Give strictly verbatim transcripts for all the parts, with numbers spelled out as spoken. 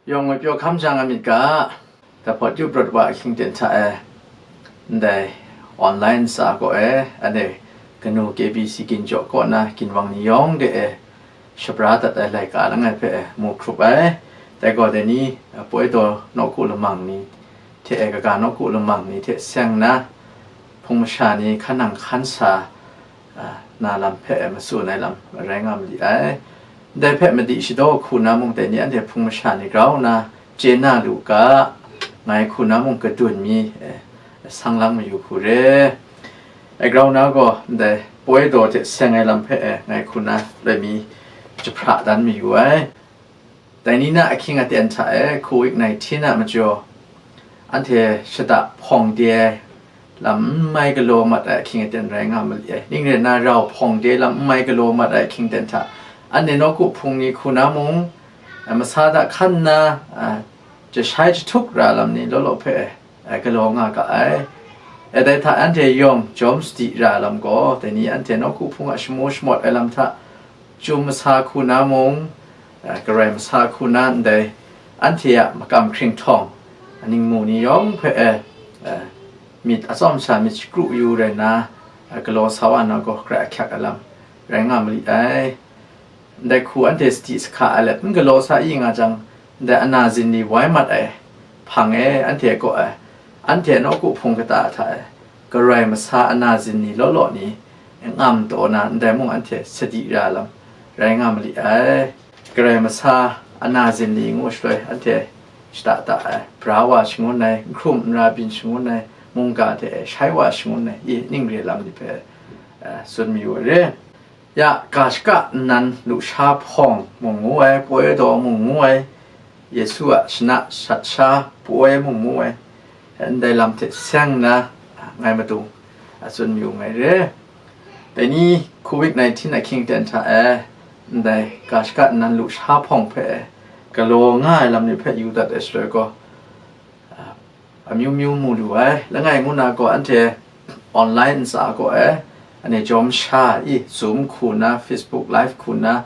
Yawng ngwi pyaw hkam jang a myit ga, dapawt yup rawt wa ahkying ten hta e, ndai online ntsa kaw e, anhte kanu K B C ginjaw kaw na ginwang ni yawng de e, shabra dat ai laika langai hpe e mu hkrup ai. Dai gaw, dai ni, a, poi daw nawku lamang ni hte e, kaga nawku lamang ni hte seng nna, hpung masha ni hkan nang hkan sa, a, na lam hpe e matsun ai lam rai nga ma li ai. Ndai hpe madi shadaw hku na mung, dai ni anhte hpung masha ni grau nna chye na lu ga, ngai hku na mung kadun mi, e, sang lang mayu hku re. E, grau na gaw, ndai poi daw hte seng ai lam hpe e ngai hku na loi mi jahpra dan mayu ai. Dai ni na ahkying aten hta e, covid nineteen a majaw, anhte shada hpawng de ai lam n mai galaw mat ai ahkying aten rai nga ma li ai. Ning rai nna, rau hpawng de lam n mai galaw mat ai ahkying aten hta, anhte nawku hpung ni hku na mung, a, masa hta hkan nna, a, jashai jahtuk ra lam ni law law hpe, a, galaw nga ga ai. E, dai hta anhte yawng jawm sadi ra lam gaw, dai ni anhte nawku hpung a shamu shamawt ai lam hta, chyum masa hku na mung, a, garai masa hku na ndai anhte a makam hkringhtawng, a, ningmu ni yawng hpe e, a, myit atsawm sha myit shakru yu rai nna, a, galaw sa wa na gaw, garai ahkyak ai lam rai nga ma li ai. Ndai hku anhte sadi sahka ai let n galaw sa i nga jang, ndai ana zin ni wai mat ai hpang e, anhte kaw e, anhte nawku hpung kata hta e, garai masa ana zin ni law law ni ngam taw na, ndai mung anhte sadi ra lam rai nga ma li ai. Garai masa ana zin ni ngu shaloi, anhte shada da ai, bra wa shangun ai, n hkrum n ra byin shangun ai, mungga hte e shai wa shangun ai, i ning re lam ni hpe, eh, tsun mayu ai re. Ya, ga shaka nnan lusha hpawng mung ngu ai, poi daw mung ngu ai, Yesu a shana shat sha poi mung ngu ai, ndai lam hte seng nna, ngai madung a tsun mayu nngai re. Dai ni covid nineteen ahkying ten hta e, ndai ga shaka nnan lusha hpawng hpe galaw nga ai lam ni hpe yu dat ai shaloi gaw, amyu myu mu lu ai. Langai ngu na gaw, anhte online ntsa gaw e, anhte jawm sha i, Zoom hku nna, Facebook Live hku nna,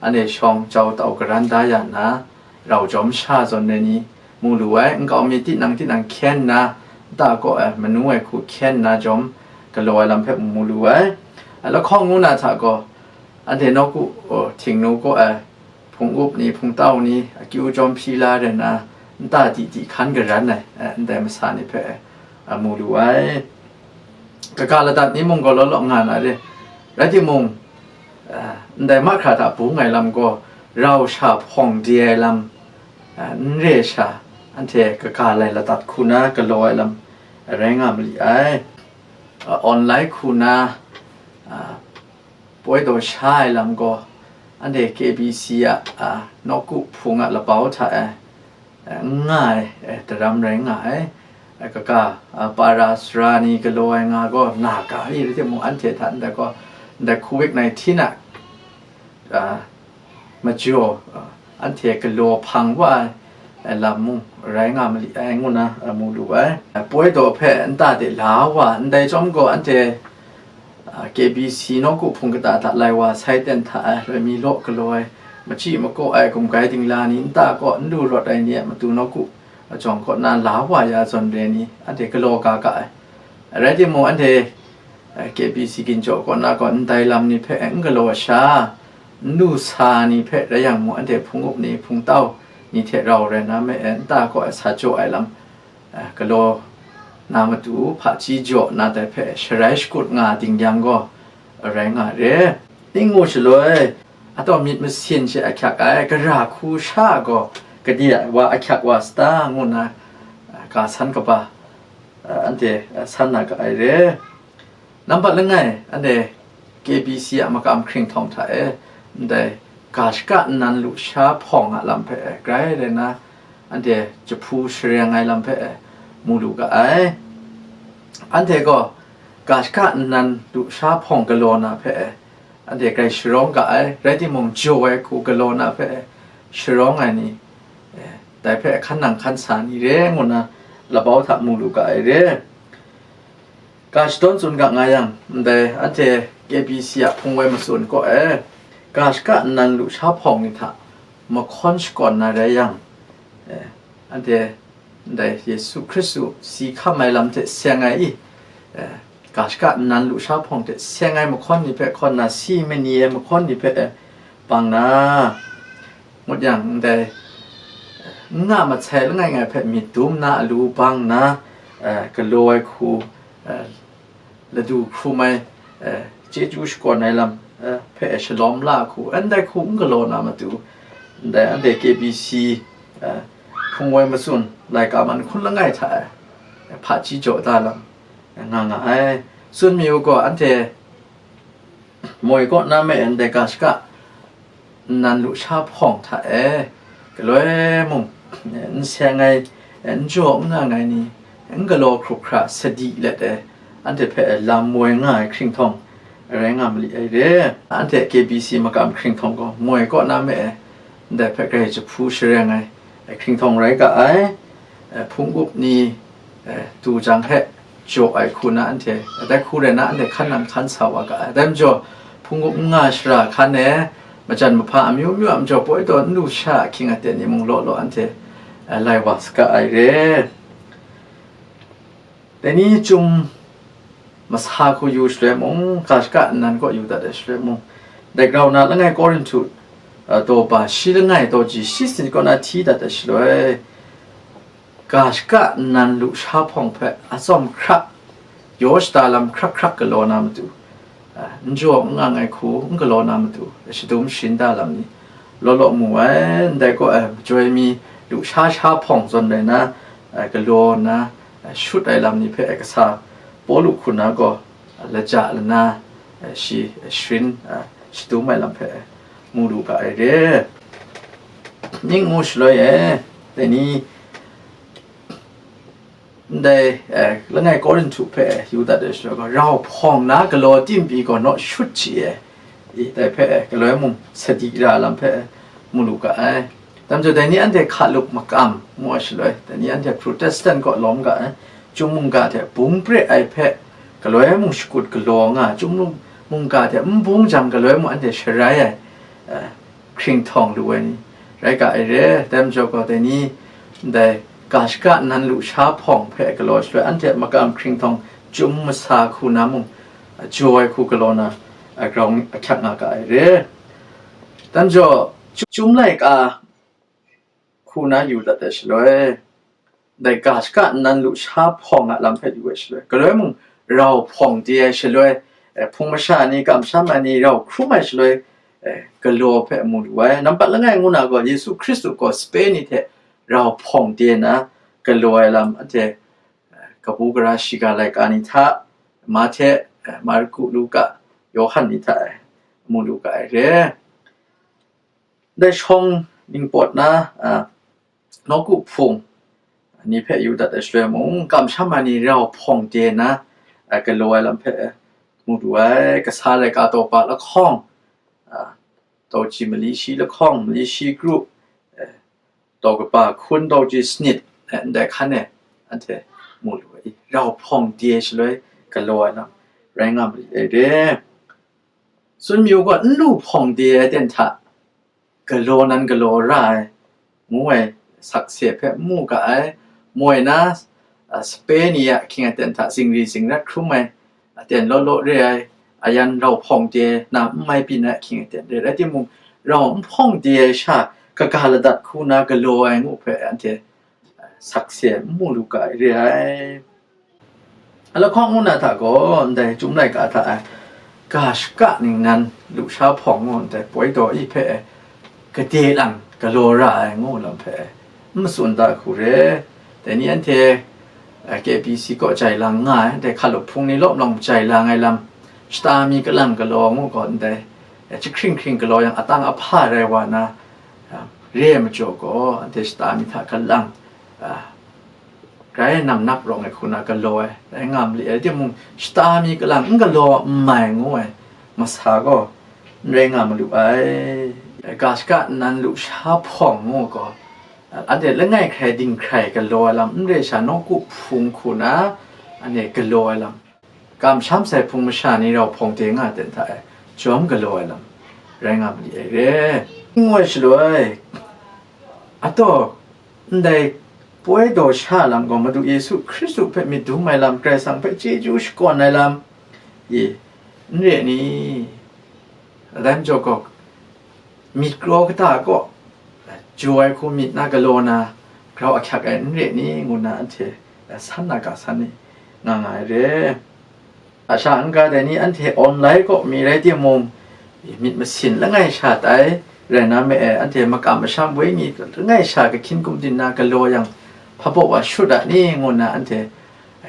anhte shawng jau tau garan da ya nna, rau jawm sha zawn ai ni mu lu ai. Nkau mi tinang tinang hkyen nna, nta kaw e manu ai hku hkyen nna jawm galaw ai lam hpe mu lu ai. Lahkawng ngu na hta gaw, anhte nawku, o, htingnu kaw e, hpung up ni, hpungtau ni, akyu jawm hpyi la rai nna, nta di di hkan garan ai, eh, ndai masa ni hpe, eh, mu lu ai. Kaga ladat ni mung gaw law law nga na re. Rai timung, eh, ndai mahkra hta bung ai lam gaw, rau sha hpawng de ai lam, eh, n re sha, anhte kaga lai ladat hku na galaw ai lam, eh, rai nga ma li ai. Eh, online hku na, eh, poi daw sha ai lam gaw, anhte K B C a, a, nawku hpung a labau hta e, e, n nga ai, e, daram rai nga ai. E, kaga, a, para sara ni galaw ai nga gaw na ga li rai timung, anhte hta ndai gaw, ndai covid nineteen a, a, majaw, a, anhte galaw hpang wa ai, lam mung rai nga ma li ai, ngu na, a, mu lu ai. Poi daw hpe nta de la wa ndai chyawm gaw, anhte, a, K B C nawku hpung kata hta lai wa sai ten hta ai, loi mi law galaw ai, machyi makaw ai, gumgai dingla ni nta kaw n lu rawt ai ni a matu nawku, a, jawng kaw na la wa ya zawn re ni, anhte galaw ga ga ai. Rai timung, anhte, a, K B C ginjaw kaw na gaw ndai lam ni hpe n galaw sha, n lu sa ni hpe rai yang mung, anhte hpung up ni, hpungtau ni hte rau rai na me, e, nta kaw ai sa jaw ai lam, e, galaw na matu hpaji jaw na dai hpe sharai shakut nga ding yang gaw, rai nga re. Ning mu shaloi, ataw myit masin she ahkyak ai, gara hku sha gaw, gade ai wa ahkyak wa sata, ngu nna, e, ga san kaba, e, anhte, e, san na ga ai re. Nambat langai, anhte K B C a makam hkringhtawng hta e, ndai ga shaka nnan lusha hpawng a lam hpe grai rai nna, anhte jahpu shareng ai lam hpe mu lu ga ai. Anhte gaw ga shaka nnan lusha hpawng galaw na hpe anhte grai sharawng ga ai, rai timung, jaw ai hku galaw na hpe sharawng ai ni, dai hpe hkan nang hkan sa ni re ngu nna, labau hta mu lu ga ai re. Ga shadawn tsun ga nga yang, ndai anhte K B C a hpung woi matsun kaw e, ga shaka nnan lusha hpawng ni hta mahkawn shakawn na rai yang, Eh, anhte ndai Yesu Hkristu si hkam ai lam hte seng ai i, eh, ga shaka nnan lusha hpawng hte seng ai mahkawn ni hpe hkawn na, si mani ai mahkawn ni hpe, eh, bang na, ngut yang ndai, eh, n nga masai langai ngai hpe myit dum na alu bang na, eh, galaw ai hku, eh, ladu hkrum ai, eh, chyeju shakawn ai lam, eh, hpe shalawm la hku, ndai hku n galaw na matu, ndai anhte K B C, eh, hpung woi matsun laika man hkun langai hta e, eh, hpaji jaw da lam, eh, nga nga ai. Tsun mi u gaw, anhte moi kaw na me ndai ga shaka nnan lusha hpawng hta e, galoi mung, eh, n seng ai, eh, n jaw n nga ai ni, n galaw hkrup hkra sadi let ai, anhte hpe lam moi nga ai hkringhtawng rai nga mali ai re. Anhte K B C makam hkringhtawng gaw moi kaw na me ai, ndai hpe grai jahpu shareng ai, eh, hkringhtawng rai ga ai. Eh, hpung up ni, eh, du jang hte jaw ai hku na anhte, dai hku rai na anhte hkan nang hkan sa wa ga ai. Dai majaw, hpung up n nga shara hkan e, majan mahpa amyu myu a majaw, poi taw n lusha ahkying aten ni mung law law anhte, eh, lai wa saga ai re. Dai ni chyum masa hku yu shaloi mung, ga shaka nnan kaw yu dat ai shaloi mung, dai grau na langai Korinhtu, eh, daw ba shi langai daw ji shi sanit kaw na hti dat ai shaloi, ga shaka nnan lusha hpawng hpe atsawm hkrak, yaw shada lam hkrak hkrak galaw na matu, a, n jaw n nga ai hku n galaw na matu, shadum sharin da lam ni law law mu ai. Ndai gaw, a, majoi mi lusha sha hpawng zawn rai na, a, galaw nna, a, shut ai lam ni hpe, a, kasa Pawlu hku na gaw, a, laja lana, a, shi, a, sharin, a, shadum ai lam hpe, a, mu lu ga ai re. Ning ngu shaloi e, dai ni, ndai, eh, langai Korinhtu hpe yu dat ai shaloi gaw, rau hpawng na galaw tim pyi gaw naw shut chye ai, i, dai hpe galoi mung sadi ra lam hpe mu lu ga ai. Dai majaw, dai ni anhte hkalup makam ngu ai shaloi, dai ni anhte Protestant kaw lawm ga ai, Chyum mungga hte bung pre ai hpe galoi mung shakut galaw nga, Chyum mung-, mungga hte n bung jang galoi mung anhte sharai ai, eh, hkringhtawng lu ai ni rai ga ai re. Dai majaw gaw, dai ni ndai ga shaka nnan lusha hpawng hpe galaw shaloi, anhte makam hkringhtawng chyum masa hku na mung, jaw ai hku galaw na, a, grau ahkyak nga ga ai re. Dai majaw, chyum laika hku na yu dat ai shaloi, dai ga shaka nnan lusha hpawng a lam hpe yu ai shaloi, galoi mung rau hpawng de ai shaloi, eh, hpung masha ni, kamsham ai ni rau hkrum ai shaloi, eh, galaw hpe mu lu ai. Nampat langai ngu na gaw, Yesu Hkristu gaw sape ni hte rau hpawng de na galaw ai lam, anhte, eh, kabu gara shiga laika ni hta, Mahte, eh, Marku, Luka, Yawhan ni hta, eh, mu lu ga ai re. Dai shawng ningpawt na, a, nawku hpung ni hpe yu dat ai shaloi mung, kamsham ai ni rau hpawng de na, a, galaw ai lam hpe, a, mu lu ai. Kasa laika taw pa lahkawng, a, taw ji mali shi lahkawng, mali shi kru, a, taw kaba hkun, taw ji sanit, a, ndai hkan e anhte mu lu ai. Rau hpawng de shaloi galaw ai lam rai nga mali ai re. Tsun mi u gaw, n lu hpawng de ai aten hta galaw nan galaw ra ai, ngu ai sakse hpe n mu ga ai. Moi na, a, sape ni a ahkying aten hta zingri zingrat hkrum ai aten law law re ai, ayan rau hpawng de na n mai byin ai ahkying aten re, rai timung, rau n hpawng de ai sha kaga ladat hku na galaw ai ngu hpe anhte sakse n mu lu ga ai re ai. A lahkawng ngu na hta gaw, ndai Chyum laika hta ai ga shaka ningnan lusha hpawng ngu ndai poi daw i hpe gade lang galaw ra ai ngu lam hpe n matsun da hku re. Dai ni anhte, eh, K B C kaw jai lang nga ai, ndai hkalup hpung ni lawm lawm jai lang ai lam, shata mi kalang galaw ngu gaw ndai, eh, jahkring hkring galaw yang, atang ahpa rai wa na, eh, re ai majaw gaw, anhte shata mi hta kalang, ah, grai nam nap rawng ai hku na galaw ai, rai nga mali ai, timung, shata mi kalang n galaw n mai ngu ai masa gaw n rai nga malu ai. Ga shaka nnan lusha hpawng ngu gaw, anhte langai hkrai dinghkrai galaw ai lam, n re sha nawku hpung hku na anhte galaw ai lam, kamsham sai hpung masha ni rau hpawng de nga ai ten hta e, jawm galaw ai lam rai nga mali ai re. N rai shaloi, ataw, Ndai poi daw sha lam gaw Madu Yesu Hkristu hpe myit dum ai lam, Karai Kasang hpe chyeju shakawn ai lam, i, n re ni? Dai majaw gaw, myit kraw kata kaw, jaw ai hku myit na galaw na, grau ahkyak ai n re ni, ngu nna anhte san na ga san ni, nga nga ai re. A sha n-ga dai ni anhte online kaw mi rai timung, myit masin langai sha tai, rai na ma e, anhte makam masham wenyi langai sha kahkyin gumdin na galaw yang, hpa baw wa shut a ni, ngu nna anhte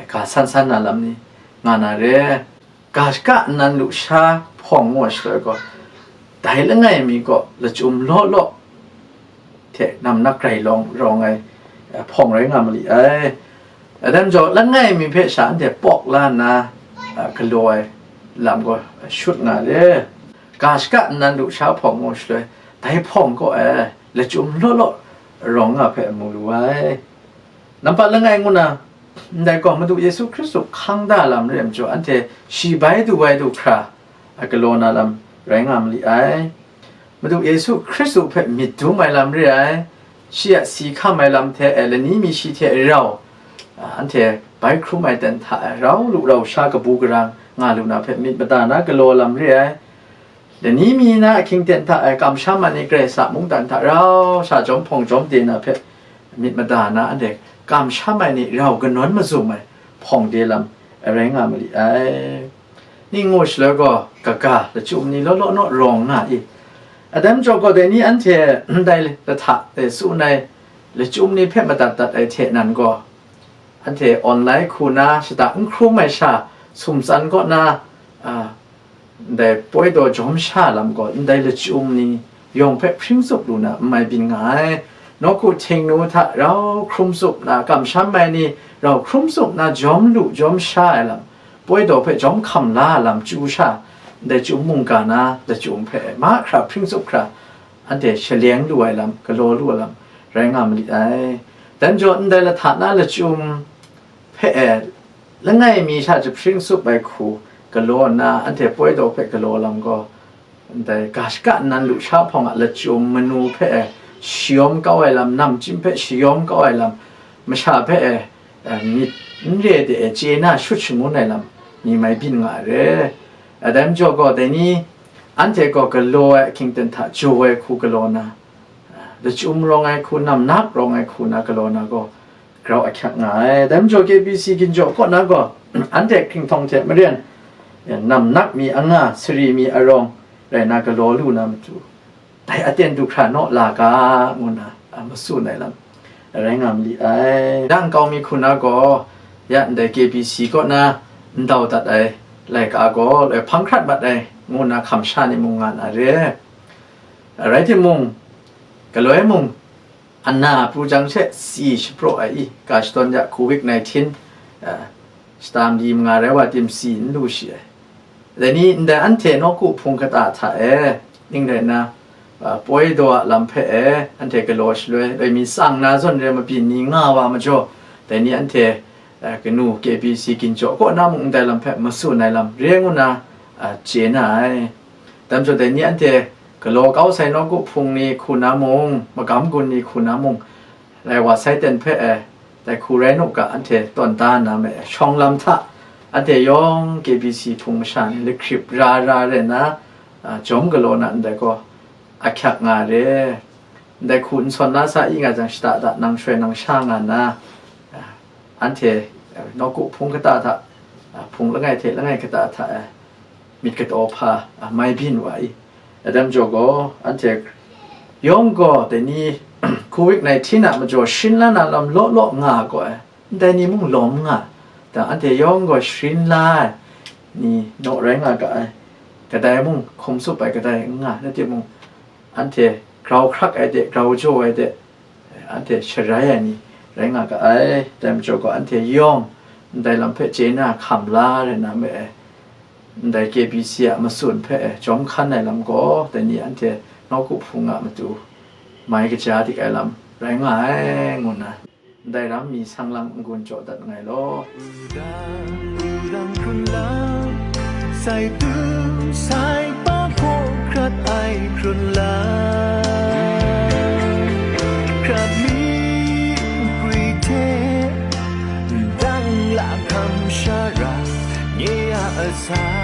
ga san san na lam ni, nga na re. Ga shaka nnan lusha hpawng ngu ai shaloi gaw, dai langai mi gaw lachyum law law hte namnak grai lawng rawng ai, eh, hpawng rai nga ma li ai. Dai majaw, langai mi hpe sha anhte pawk la nna, ah, galaw ai lam gaw shut nga re. Ga shaka nnan lusha hpawng ngu shaloi, dai hpawng kaw e lachyum law law rawng nga hpe mu lu ai. Nampa langai ngu na, ndai gaw Madu Yesu Hkristu hkang da lam re ai majaw, anhte shi bai du ai du hkra, a galaw na lam rai nga ma li ai. Madu Yesu Hkristu hpe myit dum ai lam re ai, shi a si hkam ai lam hte e lani mi shi hte rau, a, anhte bai hkrum ai ten hta e rau lu rau sha kabu gara nga lu na hpe myit mada na galaw lam re ai. Lani mi na ahkying ten hta e kamsham ai ni Karai Kasang mungdan hta rau sha jawm hpawng jawm de na hpe myit mada na, anhte kamsham ai ni rau kanawn mazum ai hpawng de lam rai nga ma li ai. Ning ngu shaloi gaw, kaga lachyum ni law law naw rawng nga i? Adam jaw gaw dai ni anhte ndai lahta e tsun ai lachyum ni hpe madat dat ai hte nan gaw, anhte online hku na shata n hkrum ai sha, sumtsan kaw na, a, ndai poi daw jawm sha lam gaw, ndai lachyum ni yawng hpe hpring tsup lu na n mai byin nga ai. Nawku htingnu hta rau hkrum tsup na, kamsham ai ni rau hkrum tsup na, jawm lu jawm sha ai lam, poi daw hpe jawm hkam la ai lam chyu sha, ndai chyum mungga na lachyum hpe mahkra hpring tsup hkra, anhte shaleng lu ai lam, galaw lu ai lam, rai nga ma li ai. Dai majaw, ndai lahta na lachyum hpe e, langai mi sha jahpring tsup ai hku galaw nna, anhte poi daw hpe galaw lam gaw, ndai ga shaka nnan lusha hpawng a lachyum manu hpe e shayawm kau ai lam, namchyim hpe shayawm kau ai lam, masha hpe e, e, myit n re de e chye na shut shangun ai lam, mi mai byin nga ai re. Dai majaw gaw, dai ni anhte gaw galaw ai ahkying ten hta jaw ai hku galaw na, lachyum rawng ai hku, namnak rawng ai hku na galaw na gaw, grau ahkyak nga ai. Dai majaw, K B C ginjaw kaw na gaw, anhte hkringhtawng hte maren, namnak mi anga, sari mi arawng rai na galaw lu na matu, dai aten du hkra naw la ga, ngu na, a, matsun ai lam rai nga ma li ai. Dang kau mi hku na gaw, ya ndai K B C kaw na ndau dat ai laika gaw loi hpang hkrat mat ai, ngu na hkam sha ni mung nga na re. Rai timung, galoi mung, ana pru jang she tsi shapraw ai i, ga shadawn ya covid nineteen, a, shata mali manga rai wa tim tsi n lu shi ai. Dai ni ndai anhte nawku hpung kata hta e, ning rai nna, a, poi daw a lam hpe e, anhte galaw shaloi, loi mi tsang na zawn re mabyin ni nga wa majaw, dai ni anhte, a, kanu K B C ginjaw kaw na mung ndai lam hpe matsun ai lam re ngu na, a, chye na ai. Dai majaw, dai ni anhte galaw kau sai nawku hpung ni hku na mung, magam gun ni hku na mung, lai wa sai ten hpe e, dai hku rai nu ga, anhte tawn da nna me, shawng lam hta, anhte yawng K B C hpung masha ni lahkrip ra ra rai nna, a, jawm galaw na ndai gaw, ahkyak nga re. Ndai hku n sawn na sa i nga jang, shata da nang shoi nang sha nga nna, a, anhte, a, nawku hpung kata hta, a, hpung langai hte langai kata hta, a, myit kataw hpa, a, mai byin wa i? Adam jaw gaw, anhte yawng gaw dai ni covid nineteen a majaw sharin la na lam law law nga gaw ai, ndai ni mung lawm nga, dang anhte yawng gaw sharin la ai ni naw rai nga ga ai, kadai mung hkum tsup ai kadai n nga, rai timung, anhte grau hkrak ai de, grau jaw ai de, anhte sharai ai ni rai nga ga ai. Dai majaw gaw, anhte yawng ndai lam hpe chye na hkam la rai na me ai, ndai K B C a matsun hpe jawm hkan ai lam gaw, dai ni anhte nawku hpung a matu mai kaja dik ai lam rai nga ai, ngu nna, ndai ram mi sang lang n-gun jaw dat nngai law. Wudang, wudang hkrun lam, sai tu, sai pa hpaw hkrat ai hkrun lam, hkrat mi, Sa